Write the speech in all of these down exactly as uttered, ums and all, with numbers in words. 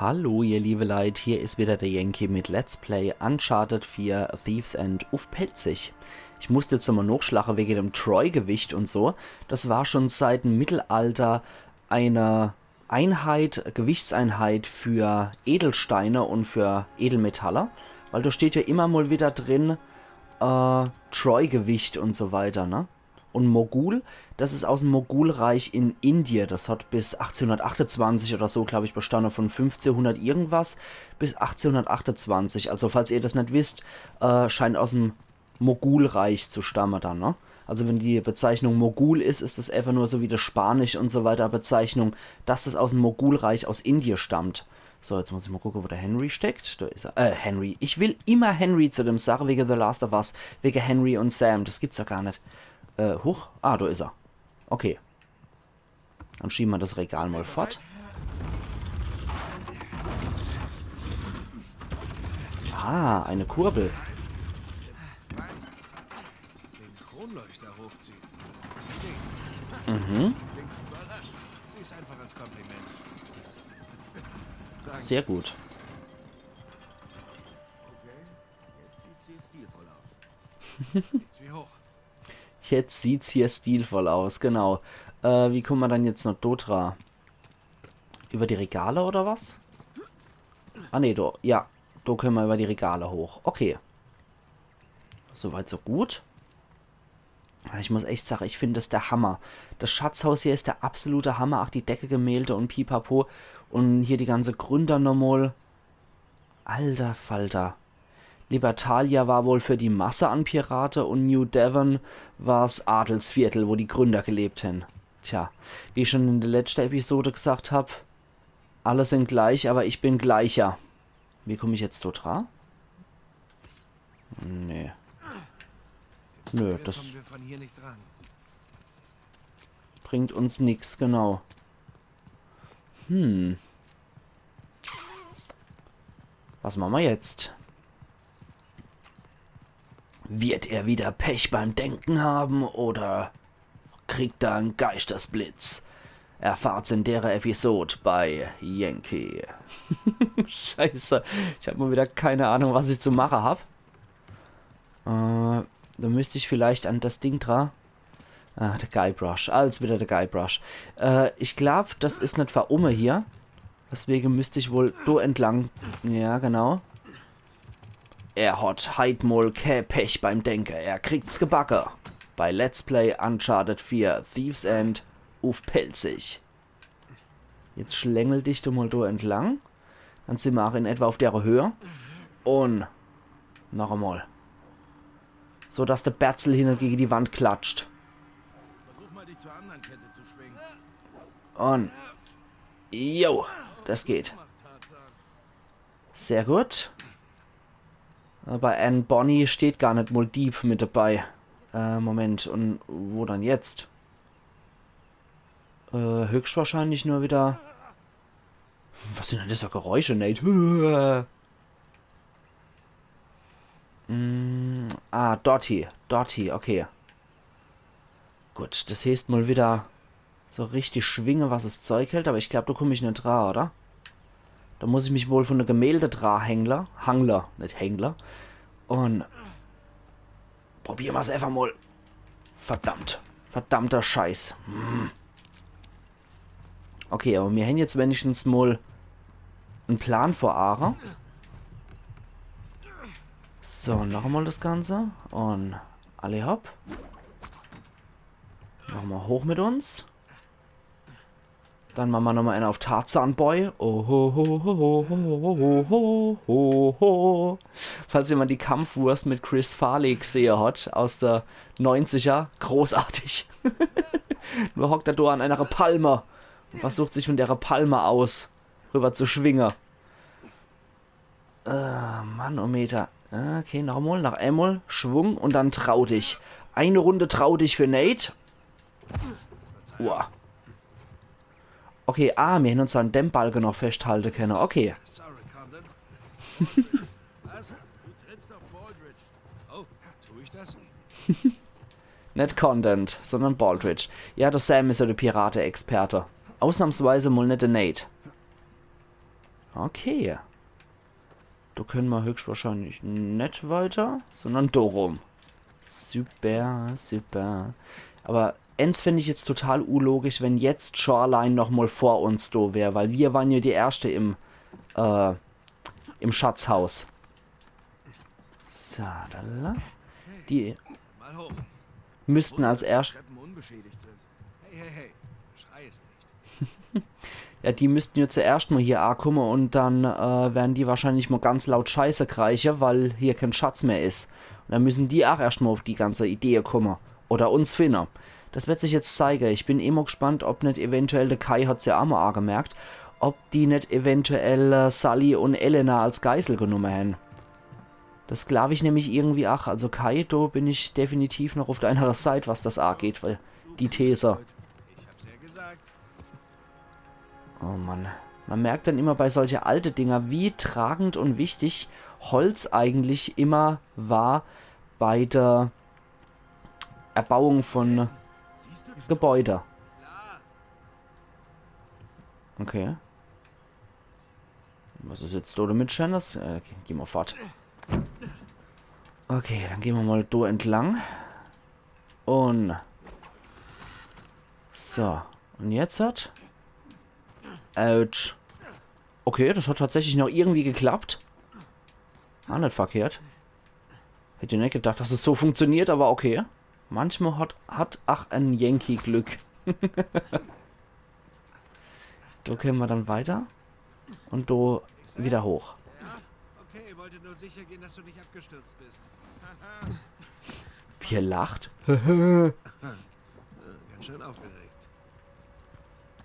Hallo, ihr liebe Leit, hier is wieder der Yankee mit Let's Play Uncharted vier Thief's End uff Pälzisch. Ich musst jetzt nochmal nochschlache wege dem Troy-Gewicht und so. Das war schon seit dem Mittelalter eine Einheit, Gewichtseinheit für Edelsteine und für Edelmetalle, weil da steht ja immer mal wieder drin, äh, Troy-Gewicht und so weiter, ne? Und Mogul, das is aus dem Mogulreich in Indie. Das hat bis achtzehnhundertachtundzwanzig oder so, glaub ich, bestanden, von fünfzehnhundert irgendwas bis achtzehnhundertachtundzwanzig. Also falls ihr das net wisst, äh, scheint aus dem Mogulreich zu stammen dann, ne? Also wenn die Bezeichnung Mogul is, is das einfach nur so wie das Spanisch und so weiter Bezeichnung, dass das aus dem Mogulreich aus Indie stammt. So, jetzt muss ich mal gucken, wo der Henry steckt. Da is er. Äh, Henry. Ich will immer Henry zu dem sage, wege The Last of Us. Wege Henry und Sam. Das gibt's ja gar net. Äh, huch. Ah, da is er. Okay. Dann schieben wir das Regal mal fort. Ah, eine Kurbel. Den Kronleuchter hochziehen. Mhm. Klingst überrascht. Sieh's einfach als Kompliment. Sehr gut. Okay, jetzt sieht sie stilvoll aus. Geht's wie hoch? Jetzt sieht's hier stilvoll aus, genau. Äh, wie kommen wir dann jetzt noch do dra? Über die Regale oder was? Ah ne, do, ja. Do können wir über die Regale hoch. Okay. Soweit, so gut. Ah, ich muss echt sagen, ich find das der Hammer. Das Schatzhaus hier is der absolute Hammer. Ach, die Decke, Gemälde und Pipapo. Und hier die ganze Gründer nochmal. Alter Falter. Libertalia war wohl für die Masse an Pirate und New Devon war's Adelsviertel, wo die Gründer gelebt hen. Tja, wie ich schon in der letzten Episode gesagt hab, alle sind gleich, aber ich bin gleicher. Wie komm ich jetzt do dra? Nee. Nö, das Kommen wir von hier nicht dran. bringt uns nix, genau. Hm. Was machen wir jetzt? Wird er wieder Pech beim Denken haben oder kriegt er en Geistesblitz? Erfahrt's in dere Episode bei Yankee. Scheiße, ich hab mal wieder keine Ahnung, was ich zu machen hab. Äh, da müsst ich vielleicht an das Ding dra. Ah, der Guybrush. Alles wieder der Guybrush. Äh, ich glaub, das is net für umme hier. Deswegen müsst ich wohl do entlang. Ja, genau. Er hat heit mol kä Pech beim Denke. Er kriegt's gebacke. Bei Let's Play Uncharted vier Thief's End uff Pälzisch. Jetzt schlängel dich du mol do entlang. Dann sin mer ach in etwa uff dere Höhe. Und noch emol. So dass de Berzel hinne gege die Wand klatscht. Versuch mal, dich zur anderen Kette zu schwingen. Und. Jo, das geht. Sehr gut. Aber Anne Bonny steht gar net mol deep mit dabei. Äh, Moment, und wo dann jetzt? Äh, höchstwahrscheinlich nur wieder. Was sin denn das für Geräusche, Nate? Mm, ah, Dottie. Dottie, okay. Gut, das heeßt mol wieder so richtig schwinge, was es Zeug hält, aber ich glaub, do komm ich net dra, oder? Da muss ich mich wohl von de Gemälde dra hängle. Hangle, net hängle. Und probiere mer's einfach mol. Verdammt. Verdammter Scheiß. Hm. Okay, aber mir hän jetzt wenigstens mol en Plan vor Aare. So, noch emol das Ganze. Und alle hopp. Noch mol hoch mit uns. Dann mache mer noch mol ene uff Tarzan Boy. Oh ho ho ho ho ho ho ho ho ho. Falls jemand die Kampfwurst mit Chris Farley gsehe hat aus de neunziger, großartig. Nur hockt er do an enere Palme und versucht sich von dere Palme aus rüber zu schwinge. Äh, Manometer. Okay, noch emol, noch emol. Schwung und dann trau dich. Eine Runde trau dich für Nate. Uah. Okay, ah, mir hän uns an dem Balke noch feschthalte kenne. Okay. Sorry, Condent. Was? Du trittst auf Baldridge. Oh, tu ich das? Net Condent, sondern Baldridge. Ja, de Sam is ja de Pirate-Experte. Ausnahmsweise mol net de Nate. Okay. Do könne mer höchstwahrscheinlich net weiter, sondern do rum. Super, super. Aber ens fänd ich jetzt total ulogisch, wenn jetzt Shoreline noch mol vor uns do wär, weil wir waren ja die Erschte im, äh, im Schatzhaus. So, da la. Die Mal hoch. Müssten als erscht Treppen unbeschädigt sind. Hey, hey, hey. Schrei es nicht. Ja, die müssten ja zuerscht mol hier akumme und dann, äh, werden die wahrscheinlich mol ganz laut Scheiße kreische, weil hier kein Schatz mehr is. Und dann müssen die ach erscht mol auf die ganze Idee kumme. Oder uns finne. Das wird sich jetzt zeige. Ich bin eh mol gspannt, ob net eventuell, de Kai hat's ja ach mol agemerkt, ob die net eventuell, äh, Sully und Elena als Geisel genumme hän. Das glaub ich nämlich irgendwie ach. Also Kai, do bin ich definitiv noch auf deiner Seit, was das ageht, weil die These. Ich hab's ja gesagt. Oh Mann. Man merkt dann immer bei solche alte Dinger, wie tragend und wichtig Holz eigentlich immer war bei der Erbauung von Gebäude. Okay. Was is jetzt do mit Shanners? Äh, okay, geh mol fort. Okay, dann geh mer mol do entlang. Und so. Und jetzt hat. Autsch. Okay, das hat tatsächlich noch irgendwie geklappt. War net verkehrt. Hätt net gedacht, dass es so funktioniert, aber okay. Manchmal hat, hat ach en Yankee Glück. Do könne mer dann weiter. Und do wieder hoch. Ja? Okay, wollte nur sicher gehen, dass du nicht abgestürzt bist. Wie er lacht. Ganz schön aufgeregt.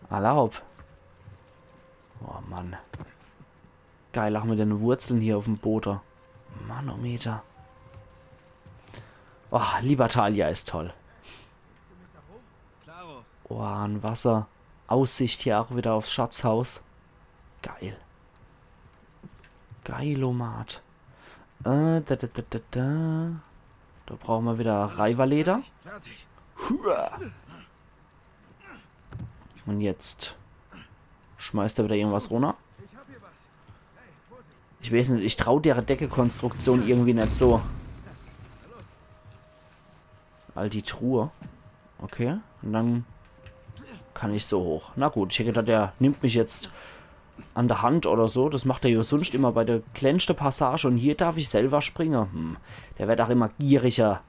Alla hopp. Oh Mann. Geil, ach mit den Wurzeln hier auf'm Bode. Manometer. Oh, Libertalia is toll. Klaro. Oh, ein Wasser. Aussicht hier auch wieder aufs Schatzhaus. Geil. Geilomat. Äh, da, da, da, da, da. Da brauche mer wieder Reiwerleder. Fertig. Hua. Und jetzt schmeißt er wieder irgendwas runter. Ich weiß net, ich trau dere Deckekonstruktion irgendwie net so. All die Truhe. Okay, und dann kann ich so hoch. Na gut, ich hätt gedacht, der nimmt mich jetzt an der Hand oder so. Das macht er ja sunscht immer bei der kleinste Passage. Und hier darf ich selber springe. Hm, der wird auch immer gieriger.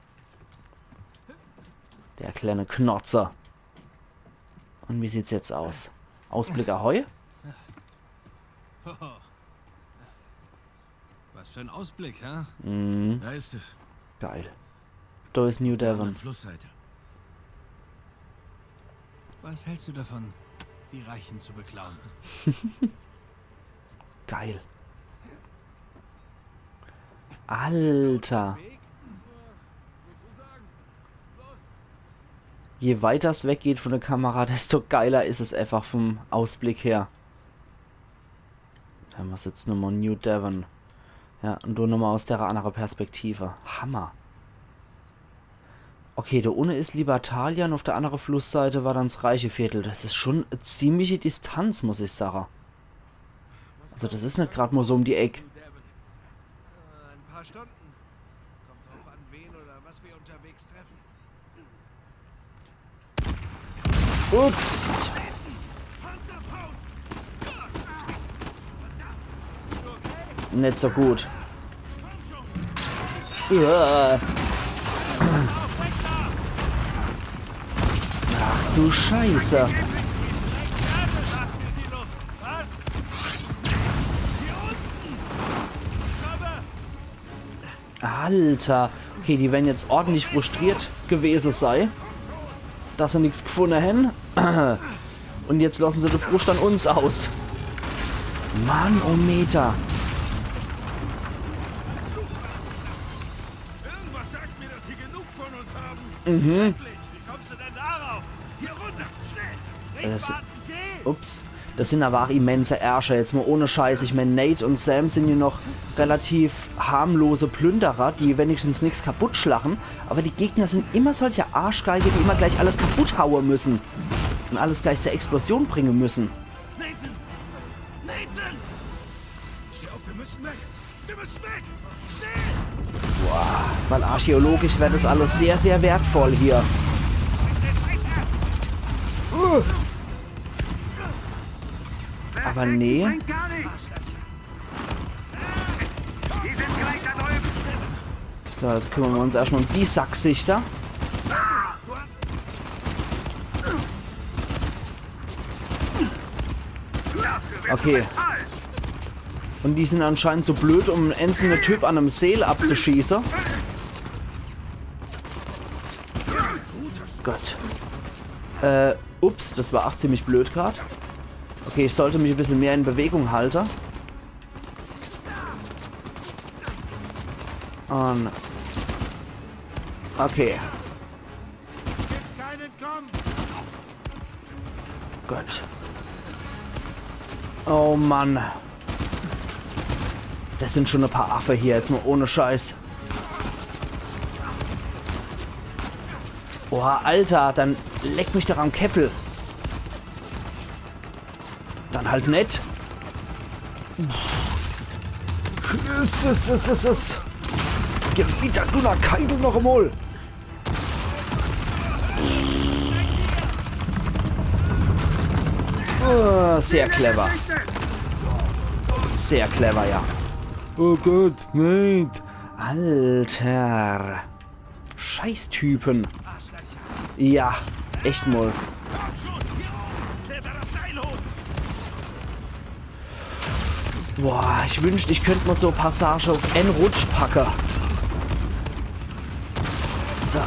Der kleine Knotzer. Und wie sieht's jetzt aus? Ausblick Ahoi? Was für ein Ausblick, hä? Mhm. Da ist es. Geil. Da ist New Devon. Flussseite. Was hältst du davon, die Reichen zu beklauen? Geil. Alter. Je weiter es weggeht von der Kamera, desto geiler is es einfach vom Ausblick her. Wenn mer jetzt nochmal New Devon. Ja, und do nochmal aus der andere Perspektive. Hammer. Okay, da unne is Libertalia und auf der andere Flussseite war dann das reiche Viertel. Das is schon e ziemliche Distanz, muss ich sage. Also das is net grad mal so um die Eck. Ein paar Stunden. Kommt drauf an, wen oder was wir unterwegs treffen. Ups. Net so gut. Uah. Ach du Scheiße. Alter. Okay, die werden jetzt ordentlich frustriert gewese sei, dass se nix gefunne hän. Und jetzt lassen se de Fruscht an uns aus. Manometer. Irgendwas sagt mir, dass sie genug von uns haben. Mhm. Endlich, wie kommst du denn darauf? Hier runter, schnell. Nicht warten, geh. Ups. Das sind aber auch immense Ärsche, jetzt mal ohne Scheiß. Ich mein, Nate und Sam sind ja noch relativ harmlose Plünderer, die wenigstens nix kaputt schlachen. Aber die Gegner sind immer solche Arschgeige, die immer gleich alles kaputt haue müssen. Und alles gleich zur Explosion bringen müssen. Nathan! Nathan! Steh auf, wir müssen weg! Wir müssen weg! Schnell! Weil archäologisch wäre das alles sehr, sehr wertvoll hier. Uh. Aber nee. Bringt gar nichts. Die sind gleich da drüben. So, jetzt kümmern wir uns erstmal um die Sackgesichter. Okay. Und die sind anscheinend so blöd, um einen einzelnen Typ an einem Seel abzuschießen. Gott. Äh, ups, das war auch ziemlich blöd grad. Okay, ich sollte mich ein bisschen mehr in Bewegung halten. Und... Okay. Keinen kommen! Gott. Oh Mann. Das sind schon ein paar Affe hier, jetzt mal ohne Scheiß. Boah, Alter, dann leck mich doch am Käppel. Dann halt net. Es, es, es, es, es. Gewitter, Dunner, Keitel noch einmal. Ah, sehr clever. Sehr clever, ja. Oh Gott, nein. Alter. Scheißtypen. Ja, echt mal. Kletter das Seil hoch! Boah, ich wünscht, ich könnt mal so Passage auf en Rutsch packe. So.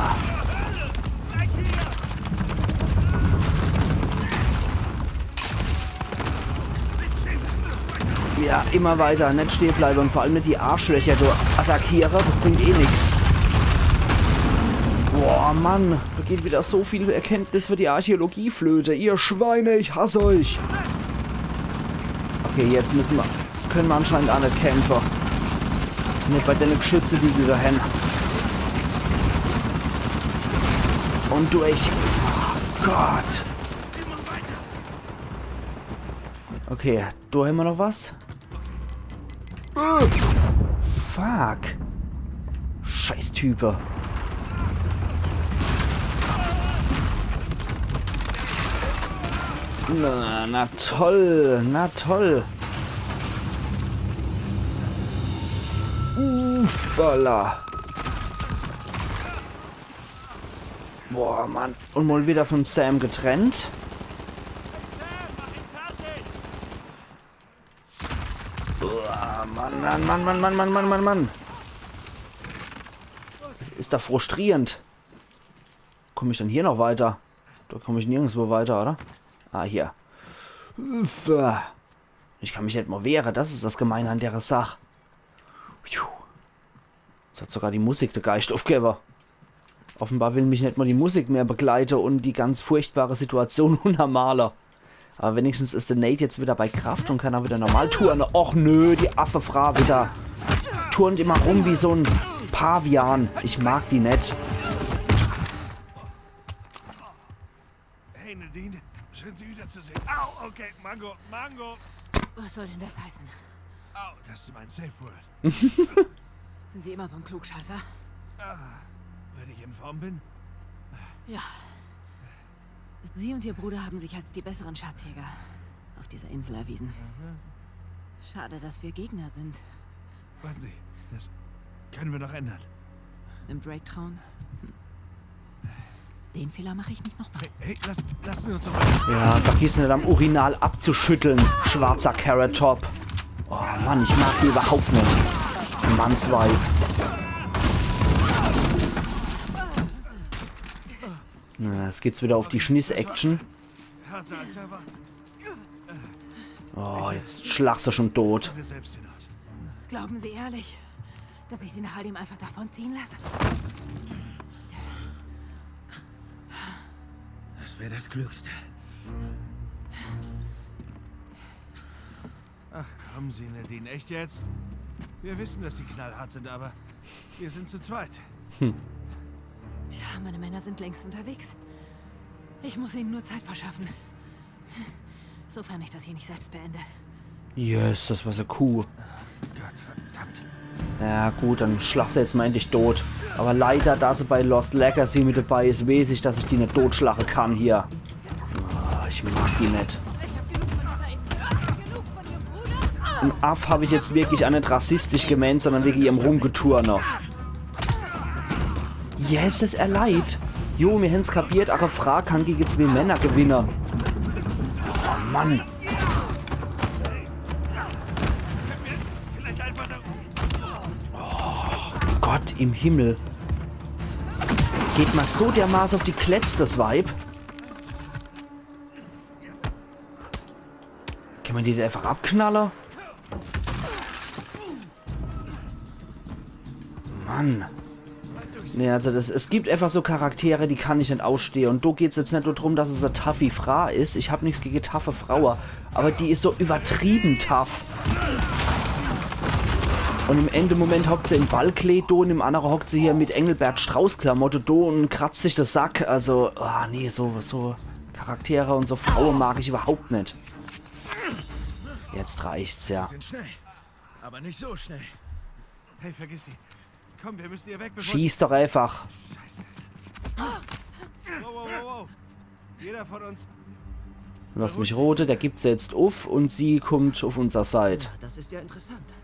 Ja, immer weiter, net stehen bleiben und vor allem net die Arschlöcher do attackieren, das bringt eh nix. Boah, Mann, da geht wieder so viel Erkenntnis für die Archäologie flöte. Ihr Schweine, ich hasse euch. Okay, jetzt müssen wir, können wir anscheinend auch net kämpfen. Net bei denen Geschütze, die wir da haben. Und durch. Oh Gott. Okay, da haben wir noch was. Äh, fuck. Scheißtype. Na, na toll, na toll. Uffala. Boah, Mann. Und mal wieder von Sam getrennt. Boah, Mann, Mann, Mann. Das ist doch frustrierend. Komm ich denn hier noch weiter? Da komm ich nirgendwo weiter, oder? Ah, hier. Uff. Ich kann mich net mal wehre. Das ist das Gemeine an der Sach. Pfiuh. Jetzt hat sogar die Musik de Geischt aufgewwe. Offenbar will mich net mal die Musik mehr begleite und die ganz furchtbare Situation unnermale. Aber wenigstens ist der Nate jetzt wieder bei Kraft und kann auch wieder normal turne. Och nö, die Affefra wieder. Turnt immer rum wie so en Pavian. Ich mag die net. Hey Nadine, schön Sie wiederzusehen. Au, okay, Mango, Mango. Was soll denn das heißen? Au, das ist mein Safe Word. Sind Sie immer so ein Klugscheißer? Wenn ich in Form bin? Ja. Sie und Ihr Bruder haben sich als die besseren Schatzjäger auf dieser Insel erwiesen. Schade, dass wir Gegner sind. Warten Sie, das können wir doch ändern. Im Drake trauen? Hm. Den Fehler mache ich nicht nochmal. Hey, lass, lassen Sie uns doch. Ja, vergiss net am Urinal abzuschütteln, schwarzer Carrot Top. Oh Mann, ich mag die überhaupt net. Mannsweib. Na, jetzt geht's wieder auf die Schniss-Action. Härter als erwartet. Oh, jetzt schlagst du schon tot. Eine Selbsthinrichtung. Glauben Sie ehrlich, dass ich Sie nach all dem einfach davonziehen lasse? Das wäre das Klügste. Ach komm, Sie, Nadine, echt jetzt? Wir wissen, dass Sie knallhart sind, aber wir sind zu zweit. Tja, meine Männer sind längst unterwegs. Ich muss ihnen nur Zeit verschaffen. Sofern ich das hier nicht selbst beende. Yes, das war so cool. Ja gut, dann schlag se jetzt mol endlich tot. Awwer leider, dass se bei Lost Legacy mit dabei is, weeß ich, dass ich die net totschlage kann hier. Ah, ich mag die net. En Aff hab ich jetzt wirklich aa net rassistisch gemeent, sondern wege ihrem Rumgeturne. Yes, is er leid. Jo, mir hen's kapiert, aa e Fraa kann gege zwee Männer gewinne. Oh Mann. Oh Gott im Himmel. Geht mer so dermaße uff die Kletz, des Weib. Kann mer die net einfach abknalle? Mann. Nee, also des, es gibt einfach so Charaktere, die kann ich net ausstehe. Un do geht's jetzt net nur drum, dass es e toughe Fraa is. Ich hab nix gege toughe Fraue. Awwer die is so iwwertriebe tough. Un im Endemoment hockt se in Ballkleed do un im annere hockt se hier mit Engelbert-Strauß-Klamotte do un kratzt sich de Sack. Also, ah, nee, so, so Charaktere un so Fraue mag ich iwwerhaupt net. Jetzt reicht's ja. Sind schnell, aber nicht so schnell. Hey, vergiss sie. Komm, wir müssen hier weg, bevor Schieß doch einfach. Scheiße. Wow, wow, wow, wow. Jeder von uns. Lass mich rode, der gibt se jetzt uff un sie kummt uff unser Seit. Ja, das ist ja interessant.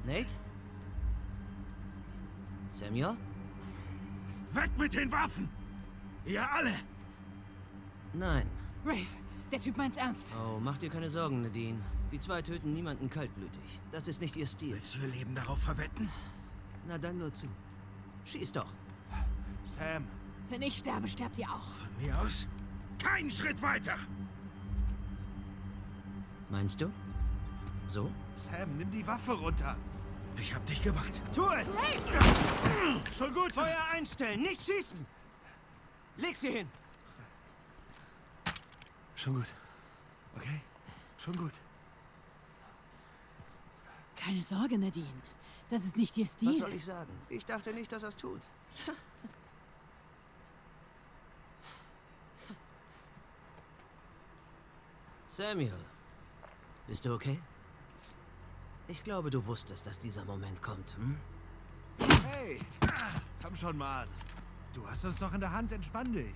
Nate? Samuel? Weg mit den Waffen! Ihr alle! Nein. Rafe, der Typ meint's ernst. Oh, mach dir keine Sorgen, Nadine. Die zwei töten niemanden kaltblütig. Das ist nicht ihr Stil. Willst du ihr Leben darauf verwetten? Na dann nur zu. Schieß doch. Sam. Wenn ich sterbe, sterbt ihr auch. Von mir aus keinen Schritt weiter. Meinst du? So? Sam, nimm die Waffe runter. Ich hab dich gewarnt. Tu es! Schon gut. Feuer einstellen, nicht schießen! Leg sie hin! Schon gut. Okay? Schon gut. Keine Sorge, Nadine. Das ist nicht ihr Stil. Was soll ich sagen? Ich dachte nicht, dass er's tut. Samuel, bist du okay? Ich glaube, du wusstest, dass dieser Moment kommt, hm? Hey, komm schon, Mann. Du hast uns noch in der Hand, entspann dich.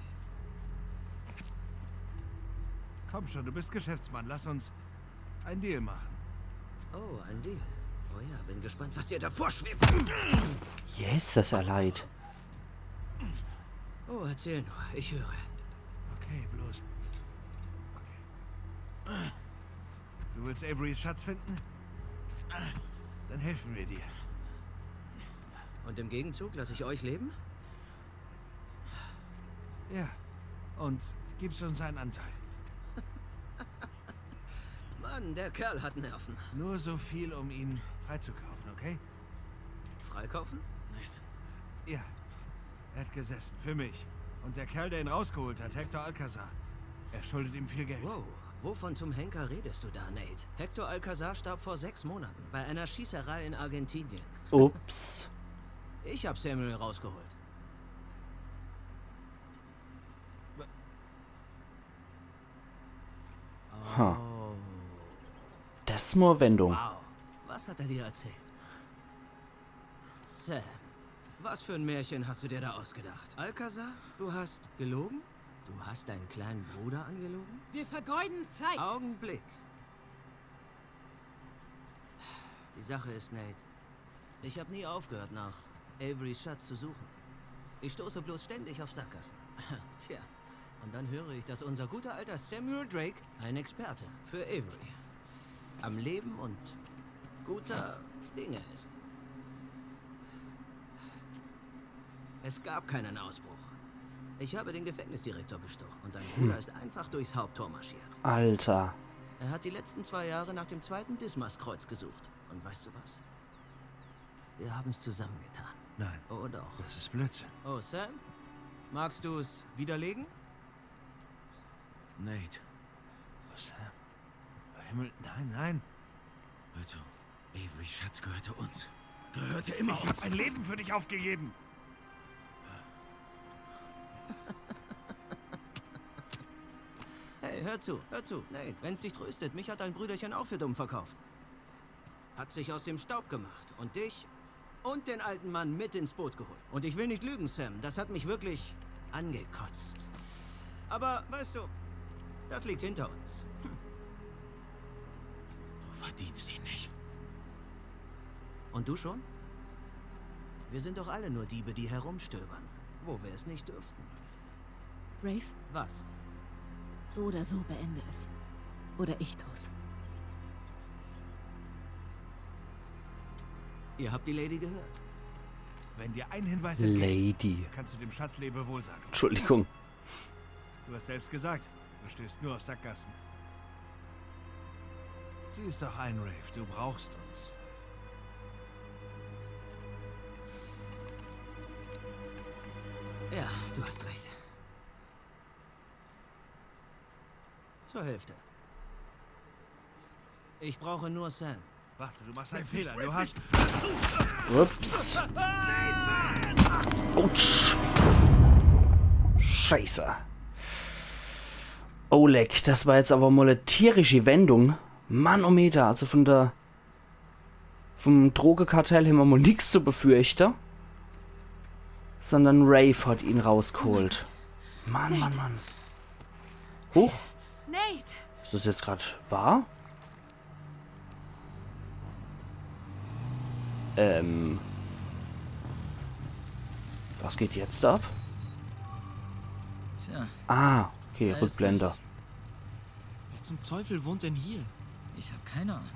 Komm schon, du bist Geschäftsmann, lass uns einen Deal machen. Oh, ein Deal. Oh ja, bin gespannt, was dir da vorschwebt. Yes, is er leid. Oh, erzähl nur, ich höre. Okay, bloß. Okay. Du willst Averys Schatz finden? Dann helfen wir dir. Und im Gegenzug lasse ich euch leben? Ja. Und gibst uns einen Anteil. Mann, der Kerl hat Nerven. Nur so viel, um ihn freizukaufen, okay? Freikaufen? Ja. Er hat gesessen, für mich. Und der Kerl, der ihn rausgeholt hat, Hector Alcazar. Er schuldet ihm viel Geld. Wow, wovon zum Henker redest du da, Nate? Hector Alcazar starb vor sechs Monaten bei einer Schießerei in Argentinien. Ups. Ich hab Samuel rausgeholt. Ha. Oh. Des is mol e Wendung. Wow. Was hat er dir erzählt? Sam, was für ein Märchen hast du dir da ausgedacht? Alcazar, du hast gelogen? Du hast deinen kleinen Bruder angelogen? Wir vergeuden Zeit. Augenblick. Die Sache ist, Nate, ich hab nie aufgehört, nach Averys Schatz zu suchen. Ich stoße bloß ständig auf Sackgassen. Tja, und dann höre ich, dass unser guter alter Samuel Drake ein Experte für Avery am Leben und guter Dinge ist. Es gab keinen Ausbruch. Ich habe den Gefängnisdirektor bestochen und dein Bruder ist einfach durchs Haupttor marschiert. Alter. Er hat die letzten zwei Jahre nach dem zweiten Dismas-Kreuz gesucht. Und weißt du was? Wir haben's zusammengetan. Nein. Oh doch. Das ist Blödsinn. Oh, Sam? Magst du's widerlegen? Nate. Oh, Sam. Oh, Himmel, nein, nein. Hör zu. Averys Schatz gehörte uns. Gehörte immer uns. Ich hab mein Leben für dich aufgegeben. Hey, hör zu, hör zu. Nate, wenn's dich tröstet, mich hat dein Brüderchen auch für dumm verkauft. Hat sich aus dem Staub gemacht. Und dich Und den alten Mann mit ins Boot geholt. Und ich will nicht lügen, Sam, das hat mich wirklich angekotzt. Aber, weißt du, das liegt hinter uns. Du verdienst ihn nicht. Und du schon? Wir sind doch alle nur Diebe, die herumstöbern, wo wir es nicht dürften. Rafe, Was? So oder so beende es. Oder ich tu's. Ihr habt die Lady gehört. Wenn dir ein Hinweis entgeht, Lady. Kannst du dem Schatz Lebewohl sagen. Entschuldigung. Du hast selbst gesagt, du stößt nur auf Sackgassen. Sieh es doch ein, Rafe, du brauchst uns. Ja, du hast recht. Zur Hälfte. Ich brauche nur Sam. Warte, du machst einen Fehler. Du hast... Ups. Autsch. Scheiße. Oh leck, das war jetzt aber mal eine tierische Wendung. Mannometer, also von der, vom Drogekartell haben wir mal nichts zu befürchten. Sondern Rafe hat ihn rausgeholt. Mann, Mann, Mann. Huch, Nate! Ist das jetzt gerade wahr? Ähm. Was geht jetzt ab? Tja, Ah, okay, da ist Rückblende. Es. Wer zum Teufel wohnt denn hier? Ich habe keine Ahnung.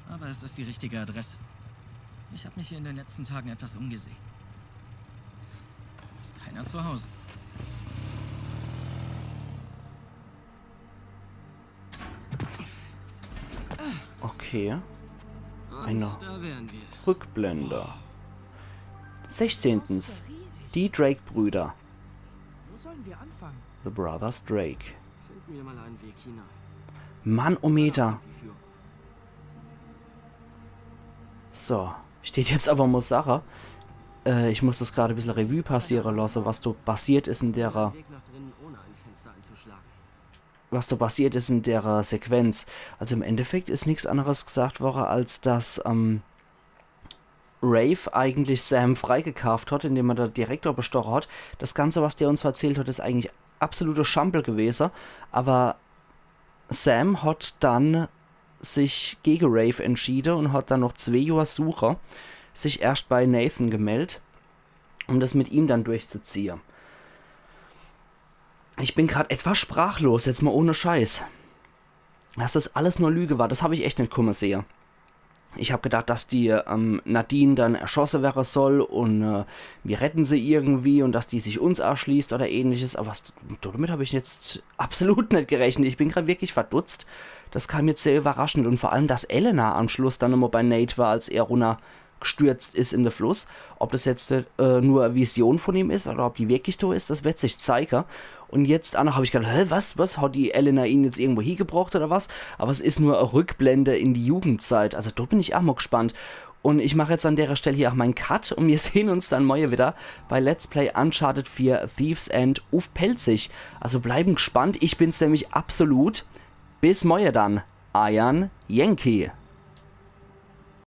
Aber es ist die richtige Adresse. Ich habe mich hier in den letzten Tagen etwas umgesehen. Ist keiner zu Hause. Okay. Und Eine da wären wir. Rückblende. Sechzehntens. Die Drake-Brüder. Wo sollen wir anfangen? The Brothers Drake. Finden wir mal einen Weg hinein. Mannometer. Die Führung. So, steht jetzt aber mal Sache. Äh, ich muss das gerade ein bisschen Revue passieren lassen, was da passiert ist in derer, Weg nach drinnen, ohne ein Fenster einzuschlagen. was da passiert ist in derer Sequenz. Also im Endeffekt ist nichts anderes gesagt worden, als dass ähm, Rafe eigentlich Sam freigekauft hat, indem er den Direktor bestochen hat. Das Ganze, was der uns erzählt hat, ist eigentlich absoluter Schampel gewesen. Aber Sam hat dann sich gegen Rafe entschieden und hat dann noch zwei Jahre Suche sich erst bei Nathan gemeldet, um das mit ihm dann durchzuziehen. Ich bin gerade etwas sprachlos, jetzt mal ohne Scheiß. Dass das alles nur Lüge war, das habe ich echt nicht kommen sehen. Ich habe gedacht, dass die ähm, Nadine dann erschossen werden soll und äh, wir retten sie irgendwie und dass die sich uns anschließt oder ähnliches. Aber was, damit habe ich jetzt absolut nicht gerechnet. Ich bin gerade wirklich verdutzt. Das kam jetzt sehr überraschend. Und vor allem, dass Elena am Schluss dann nochmal bei Nate war, als er runtergestürzt ist in den Fluss. Ob das jetzt äh, nur eine Vision von ihm ist oder ob die wirklich da ist, das wird sich zeigen. Und jetzt auch noch habe ich gedacht, hä, was, was, hat die Elena ihn jetzt irgendwo hingebracht oder was? Aber es ist nur eine Rückblende in die Jugendzeit. Also da bin ich auch mal gespannt. Und ich mache jetzt an der Stelle hier auch meinen Cut und wir sehen uns dann morgen wieder bei Let's Play Uncharted vier Thief's End uff Pälzisch. Also bleiben gespannt, ich bin's nämlich absolut. Bis morgen dann, eier Yankee.